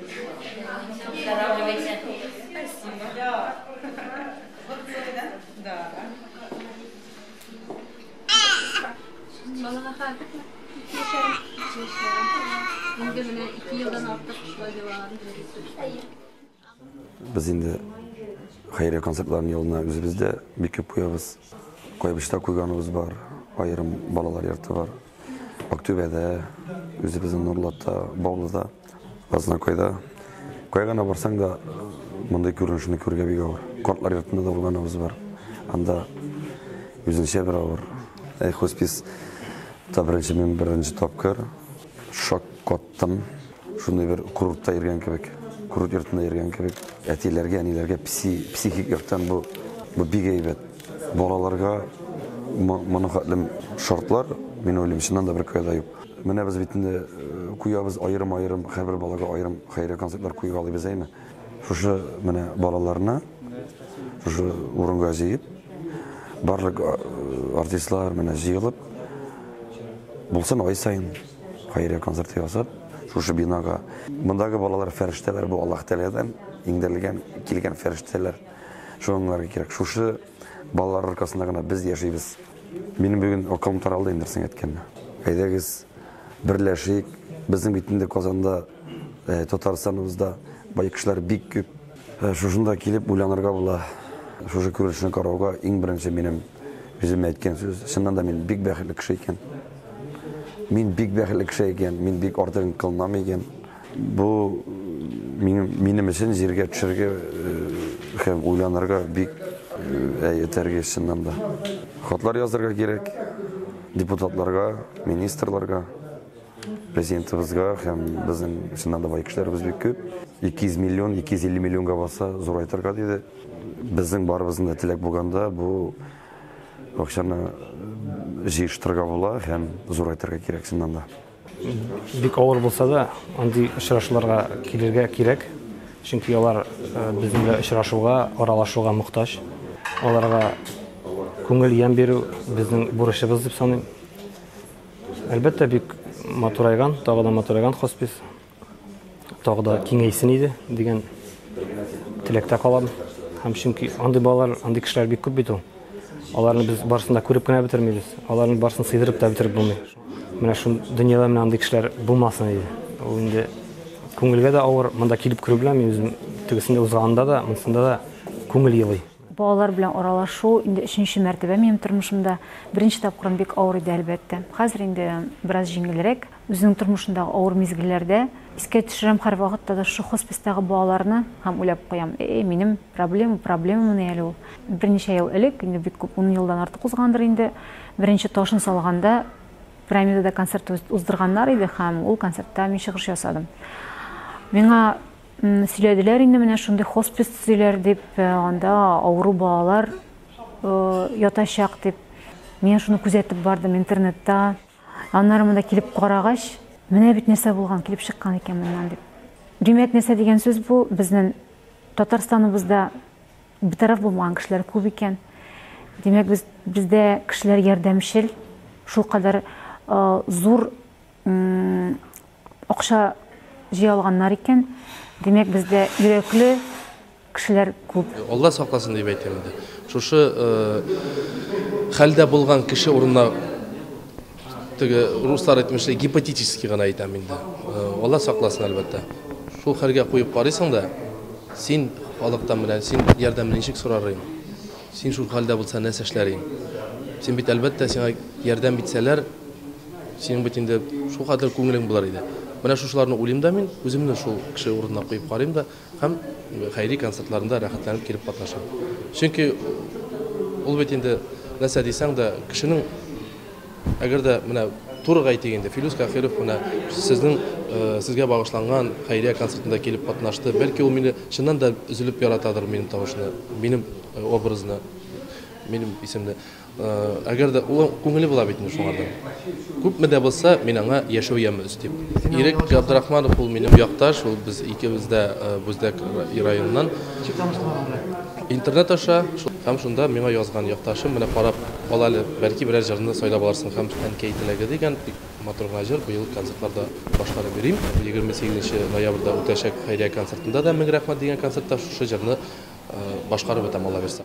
Выздоравливайте. Спасибо. Да. Вот целый, да? Да. Балага хәл күпме? 2,5. Инде менә 2 елдан артык шулай дәваланып йөрисез. Без инде хәйрия концертларын елына үзебез дә бик күп куябыз. Кайбычта куйганыбыз бар, аерым балалар йорты бар. Актүбәдә, үзебезнең Нурлатта, Баулыда, Азнакайда. Кая гына барсаң да, мондый күренешне күрергә бик авыр. Картлар йортында да булганыбыз бар. Анда үзенчә бер авыр. Әй, хоспис та беренче мин беренче тапкыр шак каттым. Шундый бер курортта йөргән кебек, курорт йортында йөргән кебек. Әтиләргә, әниләргә психик яктан бу бик әйбәт. Балаларга моны хәтлем шартлар, мин уйлыйм, чыннан да бер кайда юк. Менә без бит инде куябыз аерым-аерым, һәрбер балага аерым хәйрия концертлар куйга алыйбыз, әйме? Шушы менә балаларны шушы урынга җыеп, барлык артистлар менә җыелып, булсын ай саен хәйрия концерты ясап, шушы бинага. Мондагы балалар фәрештәләр, бу Аллаһ Тәгаләдән иңдерелгән, килгән фәрештәләр. Шуны аңларга кирәк. Шушы балалар аркасында гына без яшибез. Минем бүген акылым таралды инде син әйткәнне. Әйдәгез, берләшик. Безнең бит инде Казанда, Татарстаныбызда бай кешеләр бик күп. Шушында килеп уйланырга була. Шушы күренешне карауга иң беренче минем үземә әйткән сүз. Чыннан да мин бик бәхетле кеше икән. Мин бик бәхетле кеше икән, мин бик артыгын кылынам икән. Бу минем өчен җиргә төшәргә һәм уйланырга бик этәргеч чыннан да. Хатлар язырга кирәк депутатларга, министрларга, президентыбызга һәм безнең чыннан да бай кешеләребез бик күп. 200 миллион, 250 миллионга баса зурайтырга диде. Безнең барыбызның да теләк булганда бу акчаны җыештырырга була һәм зурайтырга кирәк чыннан да. Бик авыр булса да, андый очрашуларга килергә кирәк. Чөнки алар безнең белән очрашуга, аралашуга мохтаҗ. Аларга күңел ямь бирү безнең бурычыбыз дип саныйм. Әлбәттә, бик матурайган, тагы да матурайган хоспис. Тагы да киңәйсен иде дигән теләктә калам. Һәм чөнки андый балалар, андый кешеләр бик күп бит ул. Аларны без барысын да күреп кенә бетермибез. Аларны барысын сыйдырып та бетереп булмый. Менә шул дөньяда менә андый кешеләр булмасын иде. Ул инде күңелгә дә авыр. Монда килеп керү белән мин үзем тегесендә узганда да, монсында да күңел елый. Балалар белән аралашу инде өченче мәртәбә минем тормышымда. Беренче тапкырым бик авыр иде, әлбәттә. Хәзер инде бераз җиңелрәк. Үзенең тормышындагы авыр мизгелләрдә искә төшерәм һәрвакытта да шушы хоспистагы балаларны һәм уйлап куям. Эй, минем проблема, проблемамыни әле ул. Берничә ел элек, инде бик күп, 10 елдан артык узгандыр инде, беренче ташын салганда Пирамидада концерт уздырганнар иде һәм ул концертта мин чыгыш ясадым. Миңа сөйләделәр инде менә шундый хоспис төзиләр дип, анда авыру балалар ятачак дип. Мин шуны күзәтеп бардым интернетта. Аннары монда килеп карагач, менә бит нәрсә булган, килеп чыккан икән моннан дип. Димәк, нәрсә дигән сүз бу? Безнең Татарстаныбызда битараф булмаган кешеләр күп икән. Димәк, без бездә кешеләр ярдәмчел, шулкадәр зур акча җыя алганнар икән. Димәк, бездә йөрәкле кешеләр күп. Алла сакласын дип әйтәм инде. Шушы хәлдә булган кеше урынына теге руслар әйтмешли гипотетически гына әйтәм инде. Алла сакласын әлбәттә. Шул хәлгә куеп карыйсың да, син халыктан белән син ярдәмне ничек сорар идең? Син шул хәлдә булса нәрсә эшләр идең? Син бит әлбәттә сиңа ярдәм итсәләр, синең бит инде шул хәтле күңелең булыр иде. Менә шушыларны уйлыйм да мин, үземне шул кеше урынына куеп карыйм да һәм хәйри концертларында рәхәтләнеп килеп катнашам. Чөнки ул бит инде нәрсә дисәң дә, кешенең әгәр дә менә турыга әйтик инде, Филүс Каһиров менә сезнең сезгә багышланган хәйрия концертында килеп катнашты. Бәлки ул мине чыннан да өзелеп яратадыр, минем тавышны, минем образны, минем исемне. Әгәр дә ул күңеле була бит инде шуңардан. Күпме дә булса, мин аңа яшәү яме өстим. Ирек Габдрахманов ул минем якташ, ул без икебез дә Бүздәк районыннан. Интернет аша. Һәм шунда миңа язган якташым, менә карап ал әле, бәлки берәр җырны сайлап алырсың һәм Әнкәй теләге дигән бик матур гына җыр быел концертларда башкарып йөрим. 28 ноябрьдә үтәчәк хәйрия концертында да Мең рәхмәт дигән концертта шушы җырны башкарып үтәм, Алла бирса.